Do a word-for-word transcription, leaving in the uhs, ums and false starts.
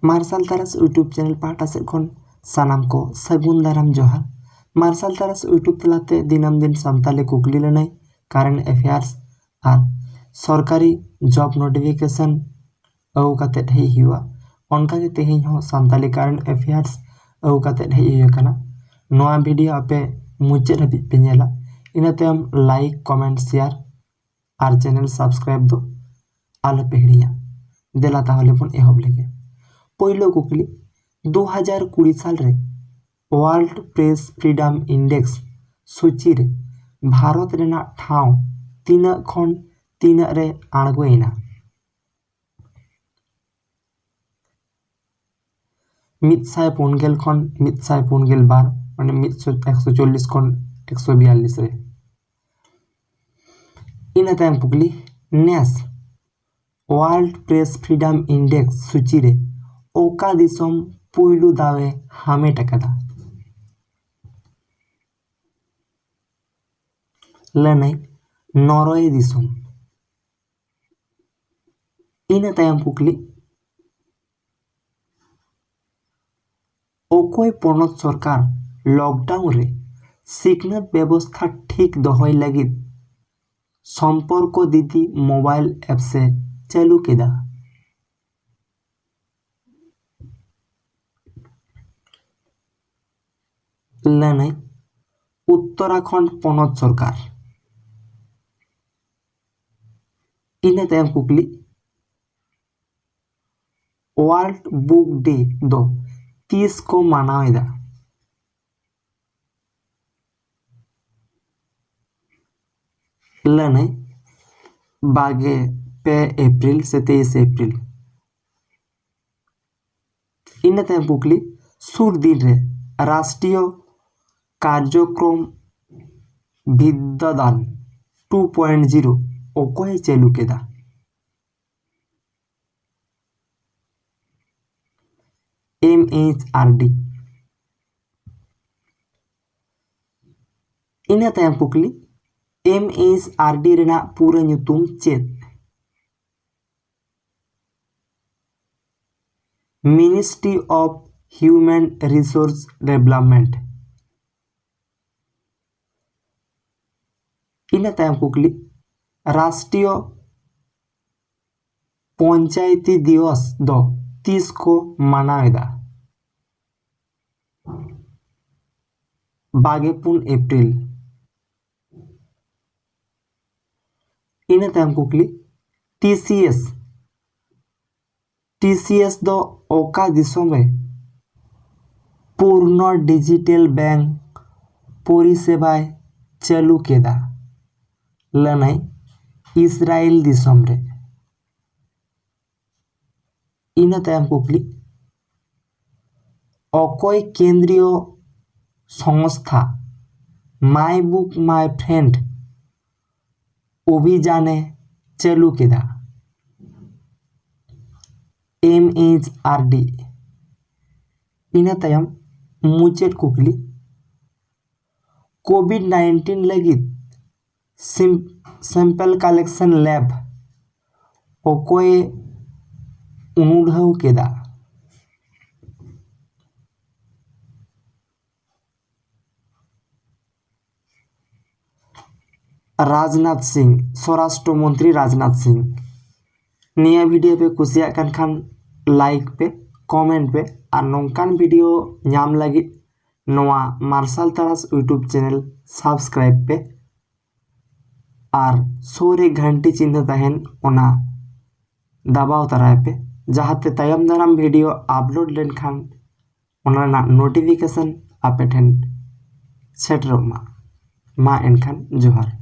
ᱢᱟᱨᱥᱟᱞ ᱛᱟᱨᱟᱥ YouTube channel ᱯᱟᱦᱴᱟ ᱥᱮᱫ ᱠᱷᱚᱱ ᱥᱟᱱᱟᱢ ᱠᱚ ᱥᱟᱹᱜᱩᱱ ᱫᱟᱨᱟᱢ ᱡᱚᱦᱟᱨ᱾ ᱢᱟᱨᱥᱟᱞ ᱛᱟᱨᱟᱥ YouTube ᱛᱟᱞᱟᱛᱮ ᱫᱤᱱᱟᱹᱢ ᱫᱤᱱ ᱥᱟᱱᱛᱟᱞᱤ ᱠᱩᱠᱞᱤ ᱞᱟᱹᱱᱟᱹᱭ, ᱠᱟᱨᱮᱱᱴ ᱮᱯᱷᱮᱭᱟᱨᱥ ᱟᱨ ᱥᱚᱨᱠᱟᱨᱤ ᱡᱚᱵ ᱱᱳᱴᱤᱯᱷᱤᱠᱮᱥᱚᱱ ᱟᱹᱜᱩ ᱠᱟᱛᱮᱫ ᱦᱮᱡ ᱦᱩᱭᱩᱜᱼᱟ᱾ ᱚᱱᱠᱟᱜᱮ ᱛᱮᱦᱮᱧ ᱦᱚᱸ ᱥᱟᱱᱛᱟᱞᱤ ᱠᱟᱨᱮᱱᱴ ᱮᱯᱷᱮᱭᱟᱨᱥ ᱟᱹᱜᱩ ᱠᱟᱛᱮᱫ ᱦᱮᱡ ᱦᱩᱭ ᱟᱠᱟᱱᱟ᱾ ᱱᱚᱣᱟ ᱵᱷᱤᱰᱤᱭᱳ ᱟᱯᱮ ᱢᱩᱪᱟᱹᱫ ᱦᱟᱹᱵᱤᱡ ᱯᱮ ᱧᱮᱞᱟ, ᱤᱱᱟᱹ ᱛᱟᱭᱚᱢ ᱞᱟᱭᱤᱠ, ᱠᱚᱢᱮᱱᱴ, ᱥᱮᱭᱟᱨ ᱟᱨ ᱪᱮᱱᱮᱞ ᱥᱟᱵᱥᱠᱨᱟᱭᱤᱵ ᱫᱚ ᱟᱞᱚᱯᱮ ᱦᱤᱲᱤᱧᱟ᱾ ᱫᱮᱞᱟ ᱛᱟᱦᱚᱞᱮ ᱵᱚᱱ ᱮᱦᱚᱵ ᱞᱮᱜᱮ᱾ ᱯᱳᱭᱞᱳ ᱠᱩᱠᱞᱤ, ᱫᱩ ᱦᱟᱡᱟᱨ ᱠᱩᱲᱤ ᱥᱟᱞ ᱨᱮ World Press Freedom Index ᱥᱩᱪᱤ ᱨᱮ ᱵᱷᱟᱨᱚᱛ ᱨᱮᱱᱟᱜ ᱴᱷᱟᱶ ᱛᱤᱱᱟᱹᱜ ᱠᱷᱚᱱ ᱛᱤᱱᱟᱹᱜ ᱨᱮ ᱟᱬᱜᱚᱭᱮᱱᱟ? ᱢᱤᱫ ᱥᱟᱭ ᱯᱩᱱ ᱜᱮᱞ ᱠᱷᱚᱱ ᱢᱤᱫ ᱥᱟᱭ ᱯᱩᱱ ᱜᱮᱞ ᱵᱟᱨ, ᱢᱟᱱᱮ ᱢᱤᱫ ᱥᱚ, ᱮᱠᱥᱚ ᱪᱚᱞᱞᱤᱥ ᱠᱷᱚᱱ ᱮᱠᱥᱚ ᱵᱤᱭᱟᱞᱞᱤᱥ ᱨᱮ᱾ ᱤᱱᱟᱹ ᱛᱟᱭᱚᱢ ᱠᱩᱠᱞᱤ, ᱱᱮᱥ World Press Freedom Index ᱥᱩᱪᱤ ᱨᱮ ᱚᱠᱟ ᱫᱤᱥᱚᱢ ᱯᱩᱭᱞᱩ ᱫᱟᱣ ᱮ ᱦᱟᱢᱮᱴ ᱟᱠᱟᱫᱟ? ᱞᱟᱹᱱᱟᱹᱭ, ᱱᱚᱨᱣᱮ ᱫᱤᱥᱚᱢ᱾ ᱤᱱᱟᱹ ᱛᱟᱭᱚᱢ ᱠᱩᱠᱞᱤ, ᱚᱠᱚᱭ ᱯᱚᱱᱚᱛ ᱥᱚᱨᱠᱟᱨ ᱞᱚᱠᱰᱟᱣᱩᱱ ᱨᱮ ᱥᱤᱠᱷᱱᱟᱹᱛ ᱵᱮᱵᱚᱥᱛᱷᱟ ᱴᱷᱤᱠ ᱫᱚᱦᱚᱭ ᱞᱟᱹᱜᱤᱫ ᱥᱚᱢᱯᱚᱨᱠᱚ ᱫᱤᱫᱤ ᱢᱳᱵᱟᱭᱤᱞ ᱮᱯᱥ ᱮ ᱪᱟᱹᱞᱩ ᱠᱮᱫᱟ? ᱞᱟᱹᱱᱟᱹᱭ, ᱩᱛᱛᱚᱨᱟᱠᱷᱚᱸᱰ ᱯᱚᱱᱚᱛ ᱥᱚᱨᱠᱟᱨ᱾ ᱤᱱᱟᱹ ᱛᱟᱭᱚᱢ ᱠᱩᱠᱞᱤ, World Book Day ᱫᱚ ᱛᱤᱥ ᱠᱚ ᱢᱟᱱᱟᱣ ᱮᱫᱟ? ᱞᱟᱹᱱᱟᱹᱭ, ᱵᱟᱜᱮ ᱯᱮ ᱮᱯᱨᱤᱞ ᱥᱮ ᱛᱮᱭᱤᱥ ᱮᱯᱨᱤᱞ᱾ ᱤᱱᱟᱹ ᱛᱟᱭᱚᱢ ᱠᱩᱠᱞᱤ, ᱥᱩᱨ ᱫᱤᱱ ᱨᱮ ᱨᱟᱥᱴᱨᱤᱭᱚ ᱠᱟᱨᱡᱚᱠᱨᱚᱢ ᱵᱤᱫᱽᱫᱟᱫᱟᱱ ᱴᱩ ᱯᱚᱭᱮᱱᱴ ᱡᱤᱨᱳ ᱚᱠᱚᱭᱮ ᱪᱟᱹᱞᱩ ᱠᱮᱫᱟ? ᱮᱢ ᱮᱭᱤᱪ ᱟᱨ ᱰᱤ᱾ ᱤᱱᱟᱹ ᱛᱟᱭᱚᱢ ᱠᱩᱠᱞᱤ, ᱮᱢ ᱮᱭᱤᱪ ᱟᱨ ᱰᱤ ᱨᱮᱱᱟᱜ ᱯᱩᱨᱟᱹ ᱧᱩᱛᱩᱢ ᱪᱮᱫ? Ministry of Human Resource Development. ᱤᱱᱟᱹ ᱛᱟᱭᱚᱢ ᱠᱩᱠᱞᱤ, ᱨᱟᱥᱴᱨᱤᱭᱚ ᱯᱚᱧᱪᱟᱭᱛᱤ ᱫᱤᱣᱚᱥ ᱫᱚ ᱛᱤᱥ ᱠᱚ ᱢᱟᱱᱟᱣ ᱮᱫᱟ? ᱵᱟᱜᱮ ᱯᱩᱱ ᱮᱯᱨᱤᱞ᱾ ᱤᱱᱟᱹ ᱛᱟᱭᱚᱢ ᱠᱩᱠᱞᱤ, T C S, T C S ᱫᱚ ᱚᱠᱟ ᱫᱤᱥᱚᱢ ᱨᱮ ᱯᱩᱨᱱᱚ ᱰᱤᱡᱤᱴᱟᱞ ᱵᱮᱝᱠ ᱯᱚᱨᱤᱥᱮᱵᱟᱭ ᱪᱟᱹᱞᱩ ᱠᱮᱫᱟ? ᱞᱟᱹᱱᱟᱹᱭ ᱤᱥᱨᱟᱭᱮᱞ ᱫᱤᱥᱚᱢ ᱨᱮ᱾ ᱤᱱᱟᱹ ᱛᱟᱭᱚᱢ ᱠᱩᱠᱞᱤ, ᱚᱠᱚᱭ ᱠᱮᱱᱫᱨᱤᱭᱚ ᱥᱚᱝᱥᱛᱷᱟ My Book My Friend ᱚᱵᱷᱤᱡᱟᱱᱮ ᱪᱟᱹᱞᱩ ᱠᱮᱫᱟ? ᱮᱢ ᱮᱭᱤᱪ ᱟᱨ ᱰᱤ᱾ ᱤᱱᱟᱹ ᱛᱟᱭᱚᱢ ᱢᱩᱪᱟᱹᱫ ᱠᱩᱠᱞᱤ, ᱠᱳᱵᱷᱤᱰ ᱱᱟᱭᱤᱱᱴᱤᱱ ᱞᱟᱹᱜᱤᱫ ᱥᱤᱢ-, sample collection lab ᱚᱠᱚᱭᱮ ᱩᱱᱩᱰᱷᱟᱹᱣ ᱠᱮᱫᱟ? ᱨᱟᱡᱽᱱᱟᱛᱷ ᱥᱤᱝ, ᱥᱚᱨᱟᱥᱴᱨᱚ ᱢᱚᱱᱛᱨᱤ ᱨᱟᱡᱽᱱᱟᱛᱷ ᱥᱤᱝ᱾ ᱱᱤᱭᱟᱹ ᱵᱷᱤᱰᱤᱭᱳ ᱯᱮ ᱠᱩᱥᱤᱭᱟᱜ ᱠᱟᱱ ᱠᱷᱟᱱ ᱞᱟᱭᱤᱠ ᱯᱮ, ᱠᱚᱢᱮᱱᱴ ᱯᱮ, ᱟᱨ ᱱᱚᱝᱠᱟᱱ ᱵᱷᱤᱰᱤᱭᱳ ᱧᱟᱢ ᱞᱟᱹᱜᱤᱫ ᱱᱚᱣᱟ ᱢᱟᱨᱥᱟᱞ ᱛᱟᱨᱟᱥ YouTube ᱪᱮᱱᱮᱞ ᱥᱟᱵᱥᱠᱨᱟᱭᱤᱵ ᱯᱮ ᱟᱨ ᱥᱩᱨ ᱨᱮ ᱜᱷᱟᱱᱴᱤ ᱪᱤᱱᱦᱟᱹ ᱛᱟᱦᱮᱱ, ᱚᱱᱟ ᱫᱟᱵᱟᱣ ᱛᱟᱨᱟᱭ ᱯᱮ, ᱡᱟᱦᱟᱸᱛᱮ ᱛᱟᱭᱚᱢ ᱫᱟᱨᱟᱢ ᱵᱷᱤᱰᱤᱭᱳ ᱟᱯᱞᱳᱰ ᱞᱮᱱᱠᱷᱟᱱ ᱚᱱᱟ ᱨᱮᱱᱟᱜ ᱱᱳᱴᱤᱯᱷᱤᱠᱮᱥᱚᱱ ᱟᱯᱮ ᱴᱷᱮᱱ ᱥᱮᱴᱮᱨᱚᱜ ᱢᱟ᱾ ᱢᱟ ᱮᱱᱠᱷᱟᱱ ᱡᱚᱦᱟᱨ᱾